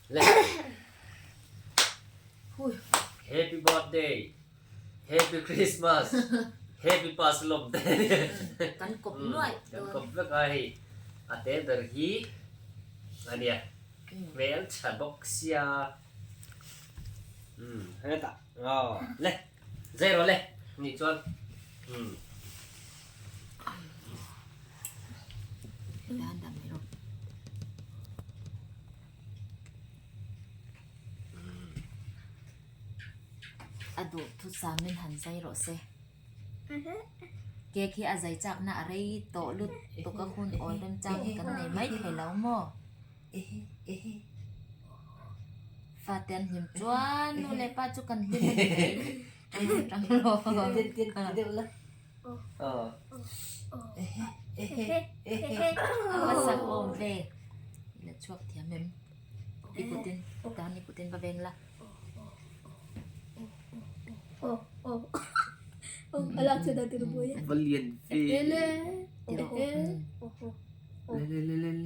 Le. Happy birthday. Happy Christmas. Happy Paslawm te Kan kawp nuaih Kan kawp vek a hei. A te ber hi ania. Hmel tha bawk sia. Umm hetah aw le zai rawh le nih chuan umm. A duh thusa min han zai rawh se. Cake hi a zai chakna a rei tawh lut tuk a hun awl remchang kan nei mai thei lo maw? Fate an hlim chuan nu leh pa chu kan hlim a ni mai. Tang rawh. A va sak awm ve. I la chhuak thiam em? I kutin tan i kutin va veng la. Va lian ve. Le le le le le.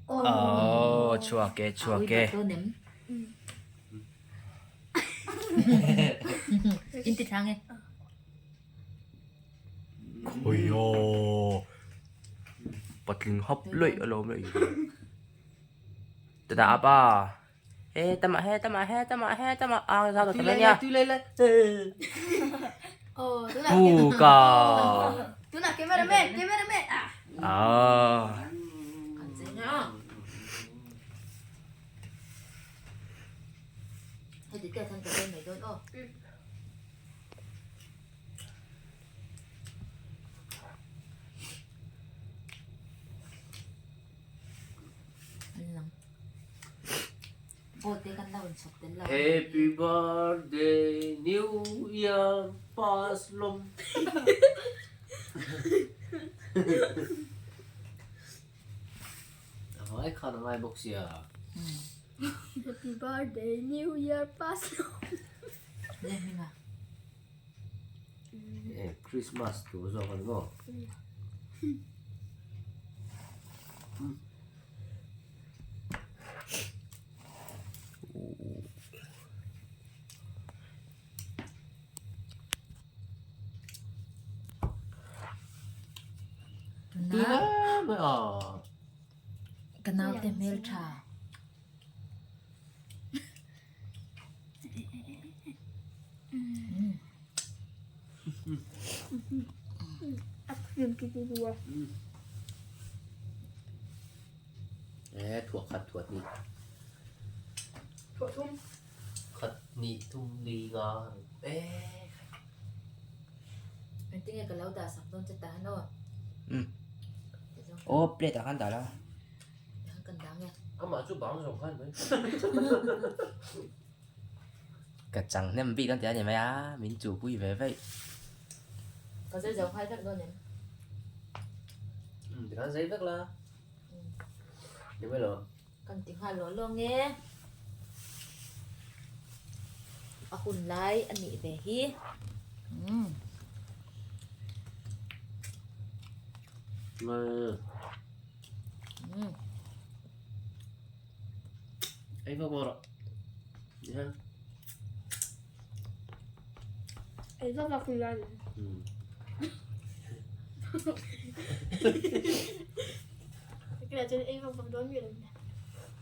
Aww chhuak e chhuak e. In ti thlang e. Khawiaw patling hap luih alawm le Tada apa he tama he tama he tama he tama a sao tụi mày nha Puka Cameraman, cameraman. À. Happy birthday new year paslawm. A vai khan a ngai bawk sia. Happy birthday new year paslawm. Christmas tur zawk a ni maw? Ka naute hmeltha. E thuah khat thuah hnih. Thuah thum. Khat hnih thum li nga e. Engtinge ka lo dah sak dawn che ta han aw. Um. Aw plate ah khan dah la. Kan dah nge. Amah chu bang zawng khan mai. Ka chang hnem bik an ti a ni mai a, min chuhpui ve veih. Ka zai zo nghal vek dawn em? Um, tikhan zai vek la. Ni mai lo. Kan ti nghal lawh lawng e. A hun lai a nih ve hi. Um. Um. Ei va bawr a. Ei va vak lan. Kira chuan ei vak vak dawn mi lo.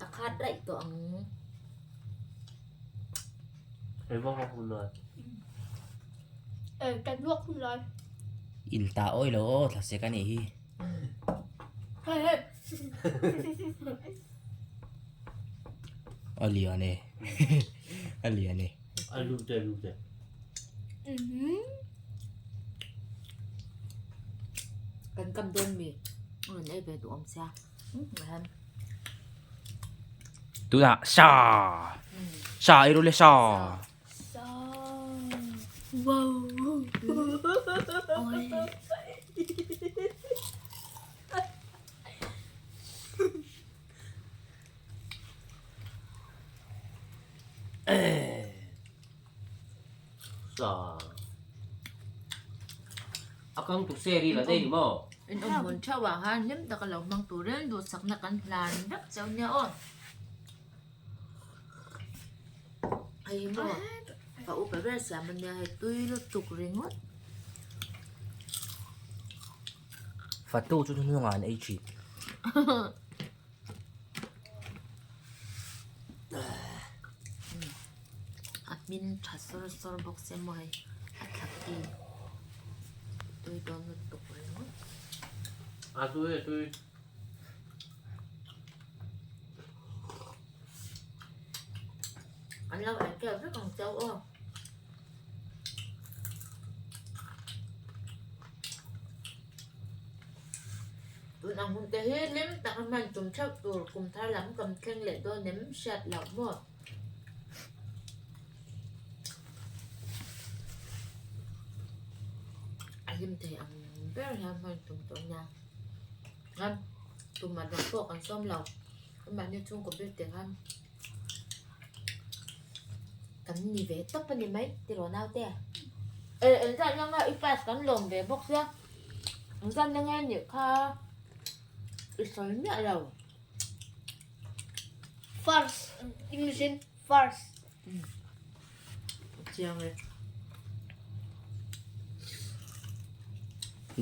A khat raih tawh ang. Ei vak vak hun lai. Eh, kan luak hun lai. In ta awi lo aw thlasek a nih hi. Hei hei. A lian e a lian e. A lut e lut e. Kan kam dawn mi rawn ei ve duh awm sia. Tunah sa sa ei ru le sa. Sa wow. Oi. Sa. A kang tu se ri la dei ni maw? In awm hmun theuh ah khan hlim taka lo hmang turin duhsakna kan hlan vek cheu nia aw. Hei hi maw ka upa ber siam ania hei tui lutuk ringawt. Fatu chu hnungah an ei thin. A hmin tha sawr sawr bawk se maw hei a thlaki tui dawn lutuk ringawt. A tui a tui. An lo ei keuh vek ang cheu aw. Tun ang hun te hi hlim tak a hman tum theuh tur kum thar lam kam thleng leh dawn em hriat loh maw. A hlim thei ang ber hian hman tum tawh nia. Khan tumah dang pawh kan sawm lo amahni chhungkaw ber te khan kan ni ve tawp a ni mai tiraw naute e engzat na nge i pass kan lawm ve bawk sia engzat na nge nih kha i sawi miah lo. First English in first. Chiang e.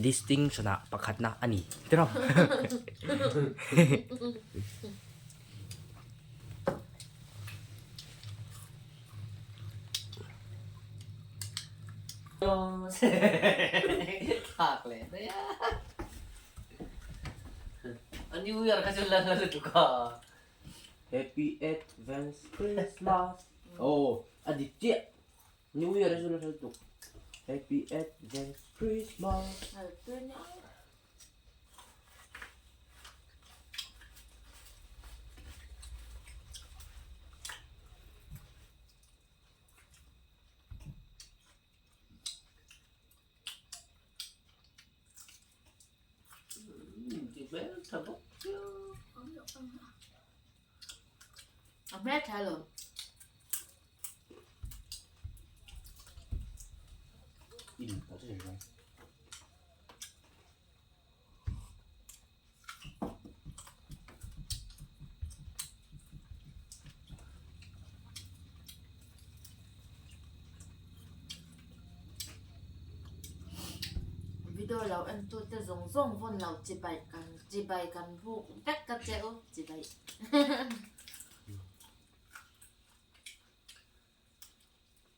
Distinction ah pakhatna a ni tiraw. Thlak leh daih a. A New Year kha chu la la lutuk a. Happy Advance Christmas Oh a dik chiah New Year a chu la hre tuk Happy Advance Christmas A hmel tha lo. Video lo en tu te zawng zawng vawn lo chibai kan chibai kan buk vek ka che u chibai.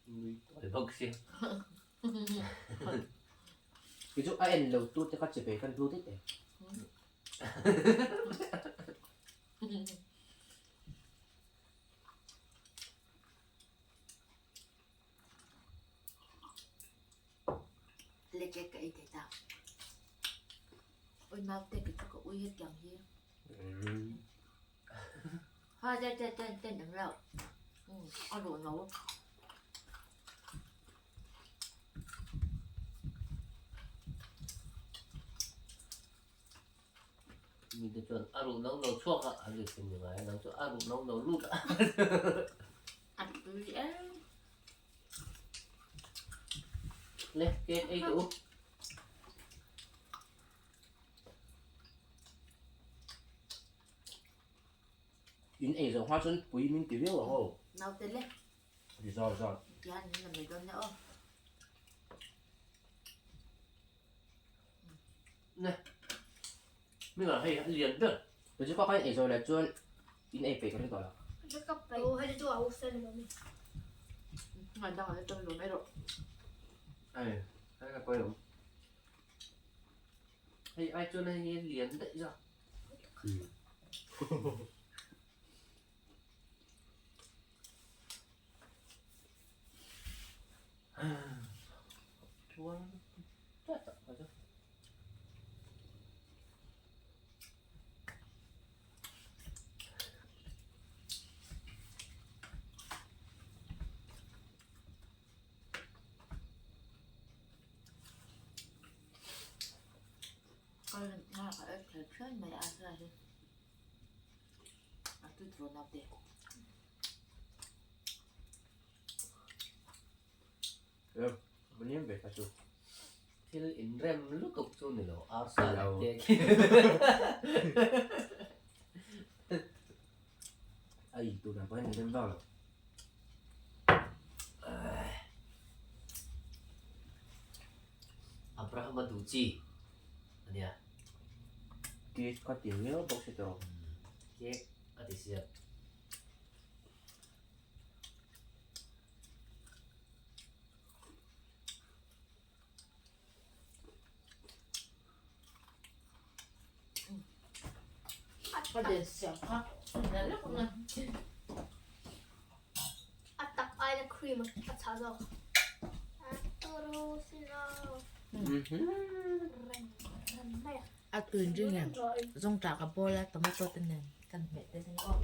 Nui tawi bawk sia. Kei chu a en lo tu te kha chibai kan hlu daih teh. Leke ka ei thei ta. Ui naute kei chu ka ui hetiang hi. Ha ten ten ten ten ang lo. A duh no. Mite chuan a ruh no no chhuak a, an ri thin ni ngai a, nang chu a ruh no no lut a. A tui em. Le, cake ei teh u. In ei zawh hma chuan pui min ti viau ang aw. Naute le. Ri zar zar. Tihian min la mai dawn nia aw. Ne. Minga hei a lian ber. Chu chu ka in ei zawh leh chuan in ei peih ka ring tawh lo. Aw hei chu a u fel lo mi. Ngai dang ah chuan lawm erawh. Ai, ai ka pawi awm. Hei ai chuan hei hi a lian daih zawk. Chuan tlat ah ka chu. Ka rin nghak a ek thei phian mai a hria hi. A tui tawh naute. Nia ve kha chu. Thil inrem lutuk chu ni lo arsa leh cake hi. A in tur dan pawh hian inrem vak lo. chi ania. Cake kha ti miau bawk si tawh. Cake a ti sia. Ka den siam kha na lek na. A tak aina cream a chha zawk. A toro silo. Rem mai a. A tuin ring em zawngṭah ka bawl a tomato te nen kan hmeh te ring aw.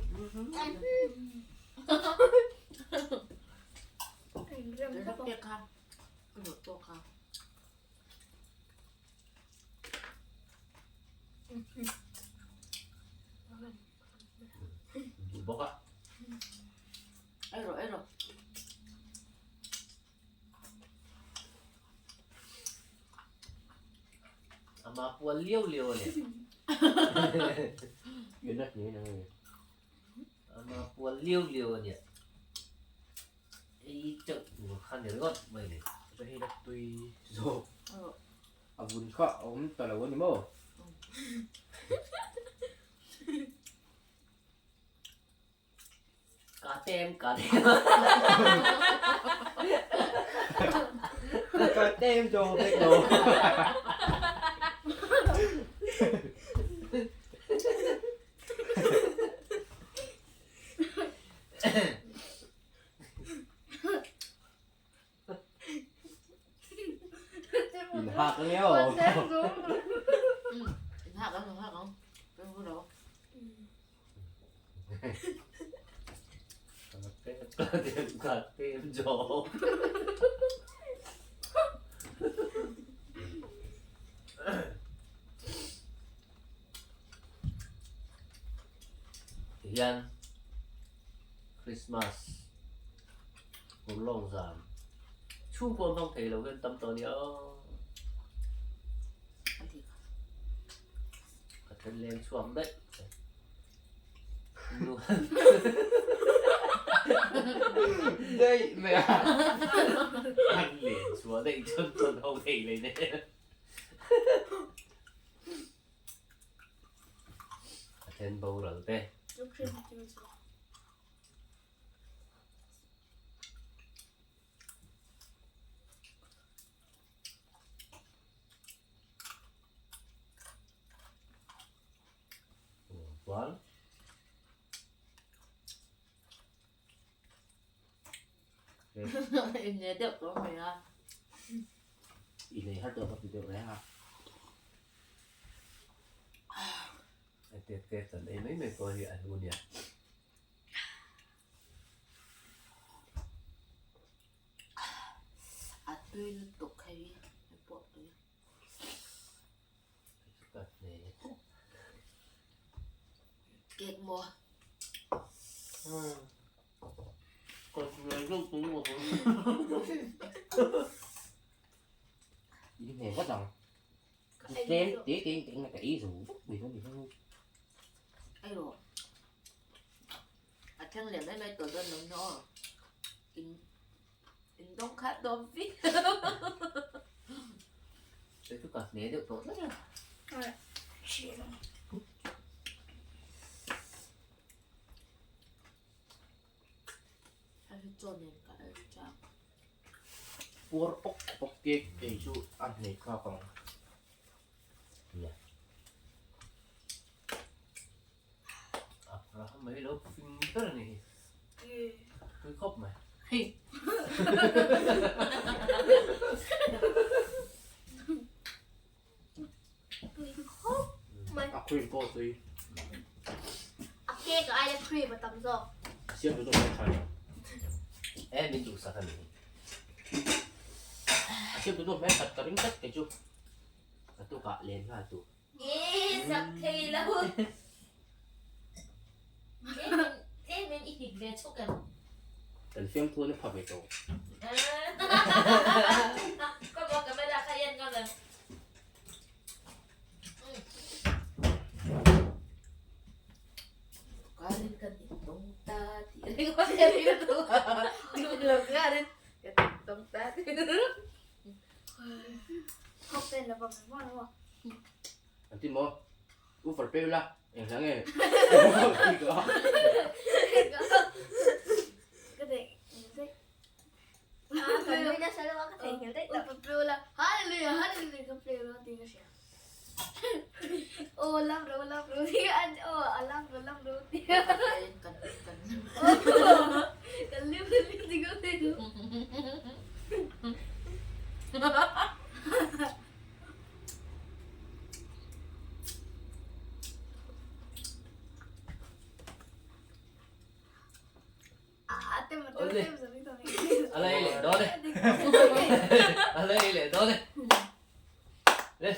Rem pek kha ka duh tawk kha. Duh bawk a. Ei rawh ei rawh. Ama pual liau liau a ni. Yun na ni na ni. Ama pual liau liau a nia. Ei chauh tur kha ni ringawt mai ni. Chu hei la tui zawk. A vun kha a awm ta lo a ni maw? Ka tem ka tem. Ka tem cho vek lo. In hak ang eo. In hak ang, in hak ang. Ka tem jo. Tihian Christmas Urlawng zan chhungkaw hmang thei lo hian tam tawh a nia aw. Ka then leng chhuak daih. Daih mai a. An len chhuah daih chuan chawn ho thei leh nen. A then boral te. Chuan In nei deuh tawh mai a. I nei har tawh ka ti deuh reng a. Hei te te kan ei mai mai pawh hi a hlu nia. A tui lutuk hei hi pawh tui. Cake maw? I hne vat ang. Tlem te te in ka ei zo vek mai dawn ni hian. Ei rawh. A thleng leh mai mai tawh dawn lo nia aw. In in dawng khat dawn viau. Kei chu ka hne deuh tawh tlat a. A hi chaw nen ka ei chak. Puar pawk pawk cake ei chu a hneh thlak ang. Nia. Abraham mai lo fing ber a ni hi. Tui khawp mai. Hei. Tui khawp mai. A cream pawh tui. A cake aia cream a tam zawk. Siam tu zawk hian tha ni. E min duhsak a ni. A siam tu zawk hian that ka ring tlat kei chu. Ka tukah len nghal tur. E sak thei lo. Tlem in i hit ve chuk em? Kan fiamthu an pha ve tawh. Ka bawk camera kha en ngam em? Karin kan intawng ta tih ringawt ka rilru a, tum lo karin kan intawng ta tih. Thawk te. Pen lova mai maw maw. An ti maw? Woofer pe ula eng hla nge? Ka theih nghilh daih. Ka nui nasa lo a ka theih nghilh daih tawh. Woofer pe ula hallelujah hallelujah ka play ula tih ka hria. Aw lam ro lam ro tih a aw a lam ro lam ro tih a. Kan kan Kan lim kan lim tih ka play ru. A la ei leh dawn e. A la ei leh dawn e. Le.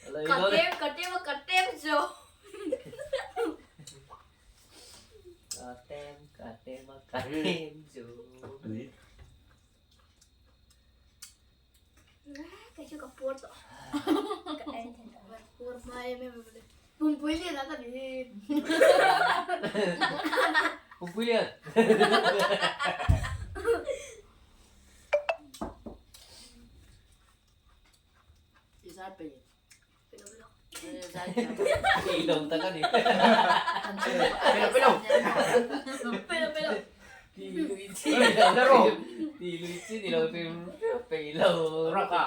A la ei dawn e. Ka tem ka tem zo. Ka tem ka tem ka tem zo. Kei chu ka puar tawh. Ka en thei tawh mai. Puar hma em em a Pumpui lian a ka ni hi. Pumpui lian. I zai pe. I lo tak a ni. Pelo pelo. Pelo pelo. Ti lui chi ni lo. Ti lui chi ni lo ti pe lo. Raka.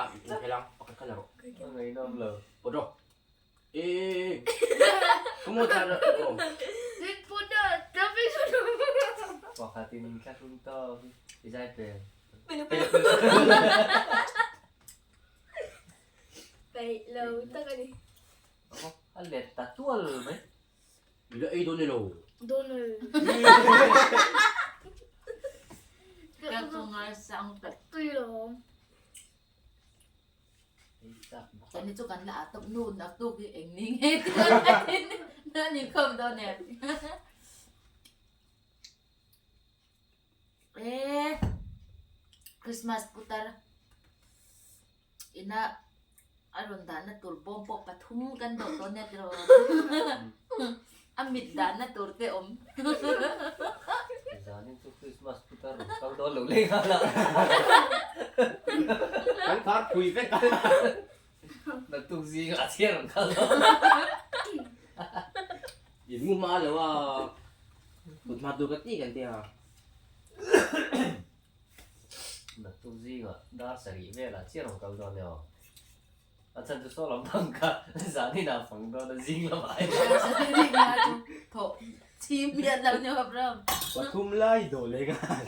Helang. Okay ka laro. Ngaihnawm lo. Podro. Eh. Kumo thar ko. Pakhatin in thlahrung tawk i zai pe. Pelo pelo. Peih lo tak a ni. A let ta tual mai. I la ei dawn ni lo. Dawn lo. Ka chu ngai sang tak. Tui lo. Kan ni chu kan la ah tawp nu nak tuk hi eng ni nge ti lo tin na ni khawm dawn em. Eh Christmas putar ina a rawn dahna tur bawm pawh pathum kan dawh tawh nia tiraw a mit dahna tur te awm. Zanin chu Christmas putar rawn kal dawn lo leh nghal a. Kan khar phui vek a. Naktuk zingah chhiar rawn kal dawn. In mu hma lo a, kut hma tur ka ti kan tia. Naktuk zingah dar sarih velah chiah rawn kal dawn emaw? A chhan chu saw lam pang kha zanin ah fang dawn a zing lamah hian. Sarih nga chu thawh chim hian lo ni awm ram. Pathum lai dawh leh nghal.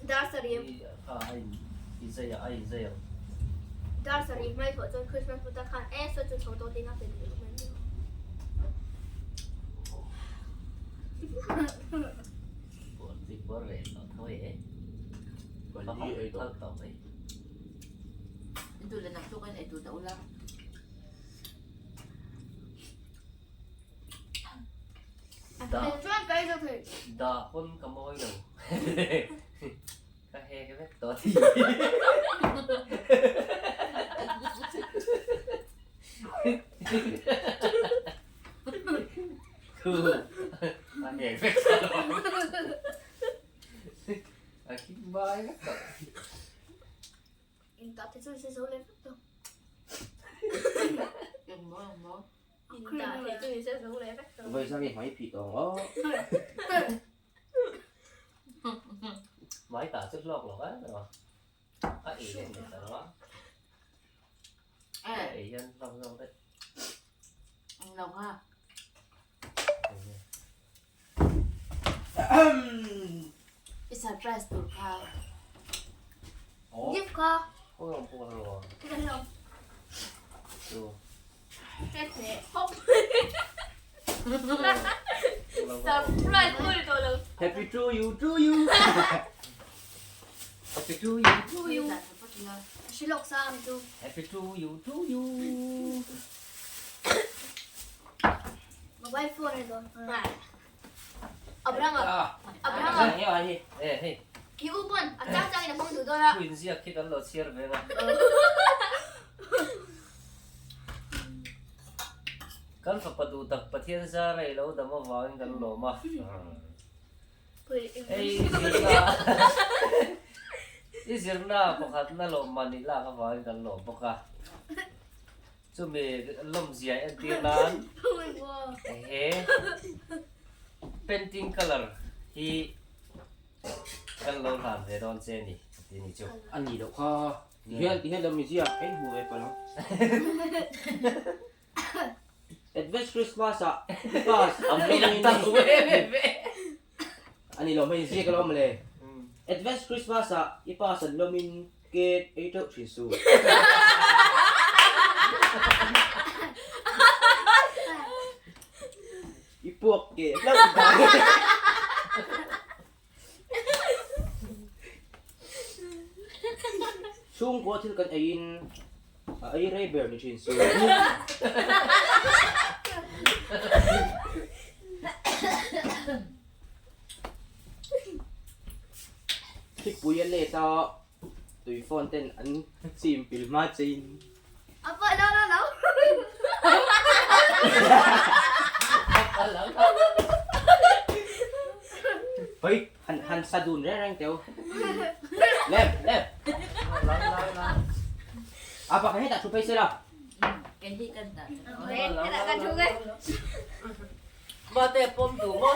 Dar sarih Dar sarih hmai thawh chuan Christmas putar khan e saw chu tho tawh tiin a pe duh lo mai ni. Duh leh nak tuk in ei tur dah ula. Dah pawn ka mawi lo. Ka hek vek tawh thi. Khu a hek vek tawh lo. A kim bai vek tawh. Inta te chu se zo leh vek tawh. Engmaw engmaw. Inta te chu se zo leh vek tawh. Vawi sang i hmai phih tawh ang aw. Hmai tah chu hlawk lo em em a. A ei leh ni ta lo a. A ei hian hlawk zawk daih. Ang lo kha. I surprise tur kha. Gift kha. Kawng pawh ka lo. Chu. Surprise pawh ni tawh lo. Happy to you to you. Happy to you to you. Hre lawk sa ang chu. Happy to you to you. Mobile phone a dawn. Abraham a. Abraham a. Eh hei. I u pawn a chang chang in a hmang duh dawn a. Thu inziak khi kan lo chhiar ve nga. Kan fapa duh tak Pathian zara i lo dam avangin kan lawm a. Hei i zirna i zirna pakhatna lawmman i lak avangin kan lawm bawk a. Chumi lawmzia entir nan he painting colour hi kan lo hlan ve dawn che a ni a ti ni chu. A ni loh kha. Ti hian ti hian lo mizia ka inhmu ve palh ang. Advance Christmas ah pass ang lawmin a ni lo hmei ziak alawm mawle. Advance Christmas ah i pass an lawmin cake ei teuh thin su. I puak keh hlauh dan. Chhungkua thil kan eiin a ei rei ber ni thin su. Thikpui a let a, tui phone ten an chim pil hma chein. Apa no no no. Hei, han han sa dun reng reng teu. Lem, lem. Apa kan hetah thu phei sela. Cái hi kan ta. Hetah kan thu cái. Mate pawm duh maw?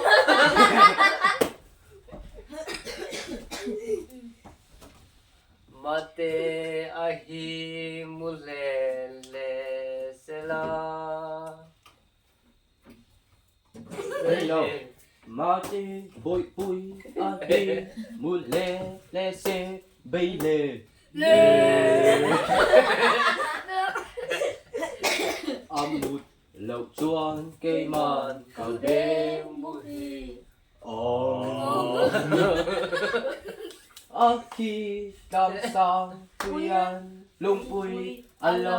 Mate a hi mu hle hle sela. Hello. Mate bawihpui a hi mu hle hle se bei hle hle. A mut loh chuan keiman ka beng mu hi A khi tlang sang puian lungpui a lo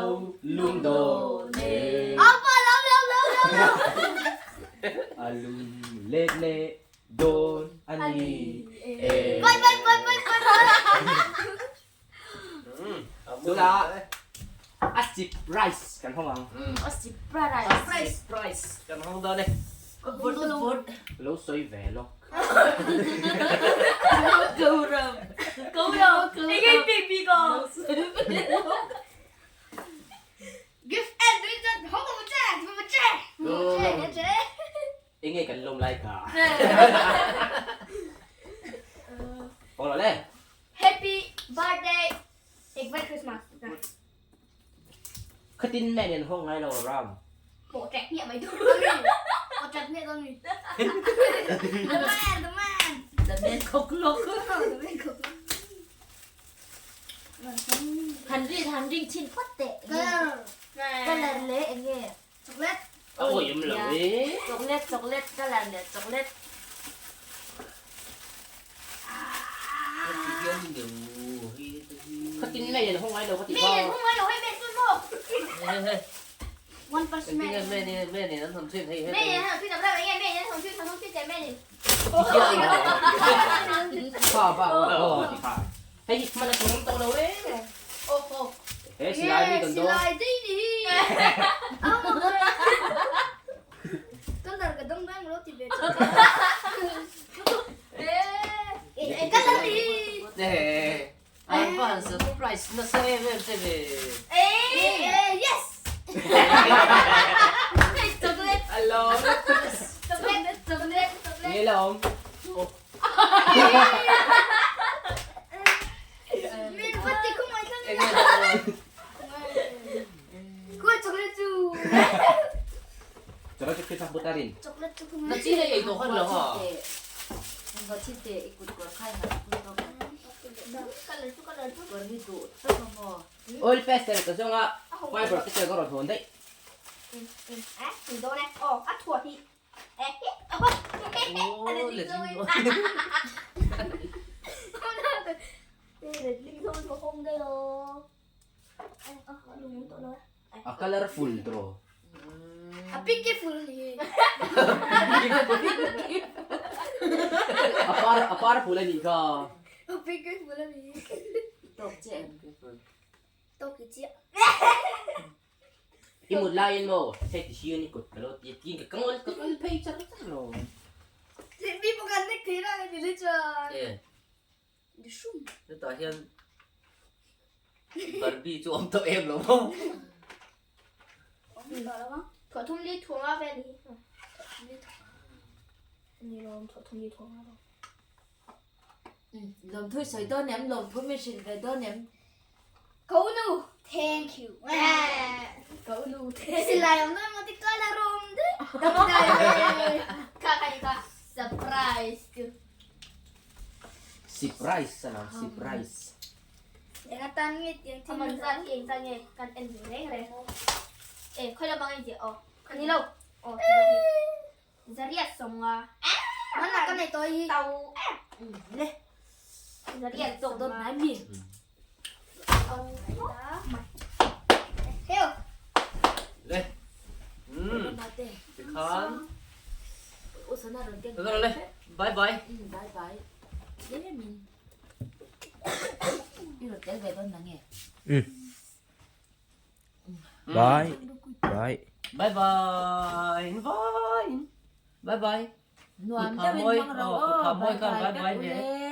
lum dawn e. A lum let leh dawn a ni e. Tunah a sip rice kan hawng ang. A sip rice. Sip rice kan hawng dawn e. Vawt vawt. Lo sawi ve lawk. Gauram. Gauram. Enge baby go. Gift and drink that hawng ang che. Che. Che. Che. Enge kan lawm lai ka. Hawng lo le. Happy birthday Advent Christmas. Khatin mẹ nen hawng ngai lo ram. Bộ trạch nhẹ mấy đứa. Bộ trạch nhẹ con gì. The man, the man. The man khóc lóc. The man khóc lóc. Han rin han ring chin phawt teh. Colour leh enge. Chocolate. Awi em lo e. Chocolate chocolate colour leh chocolate. Khatin mẹ nen hawng ngai lo ka tih Mẹ nen hawng ngai lo hei mẹ sun maw. One punch man. Mẹ nen mẹ nen an han thin hei hei. Mẹ nen han thin làm sao mẹ nen han thin han thin mẹ nen. Ba ba aw ti kha. Hei hman a tum tawh lo e. He silai mi kan dawn. Silai dei ni. Kan dar ka dang dang lo ti ve. Eh kan dar ni. Eh an va han surprise nasa em em che ve. Eh yes. Chocolate. Alo. Chocolate chocolate chocolate. Nghe là không? Min phát thì không ai thân. Enge Kua chocolate chu. Chocolate chu Christmas butarin. Chocolate chu không na chi na ei tawh khan lo ha. Nga chi te i kut kawr khai nga kut tawk ang. Color chu color chu. Kawr hi duh tawk ang maw. Oil pastel ka zawnga fiber pastel ka rawn hawn daih. A thun dawn e. Aw a thuah hi. Aw letling dawn. A colourful tawh. A pinkiful hi. A par a parful a nih kha. A pinkiful a ni. Tawk che em? Tawk i chiah. I mut laiin maw hei ti hian i kut ka lo ti a tiin ka kal ka kal phei char char lo. Mi pakhat nek thei rang a ti le chuan. E. Hetah hian Barbie chu awm tawh em lo maw? Awm tawh lo ang. Thawh thum li thuang a vel hi. Thawh thum li thuang. Ni lo thawh thum li thuang a lo. Lawmthu i sawi dawn em? Lawmthu min hrilh ve dawn em? Ka unu, thank you. Ka unu, silai awm dawn maw ti ka la rawm daih. Kha kha ni kha surprise chu. Surprise a lang, surprise. Eng atan nge tiang thil man zat hi eng zat nge kan en ve reng reng. E khawi lamah nge tih aw a ni lo aw ti zawk hi. Zariat sawmnga. Mana ka nei tawh hi. Tau Le. Zariat tawk dawn hnai mi. Heo. Le. Tikhan. Usana rawn keng. Le. Bye bye. Bye bye. Le min. I rawn tel ve dawn nang e. Bye. Bye. Bye bye. Bye. Bye bye. Nuam deuhin hmang ro aw. Bye bye vek ule.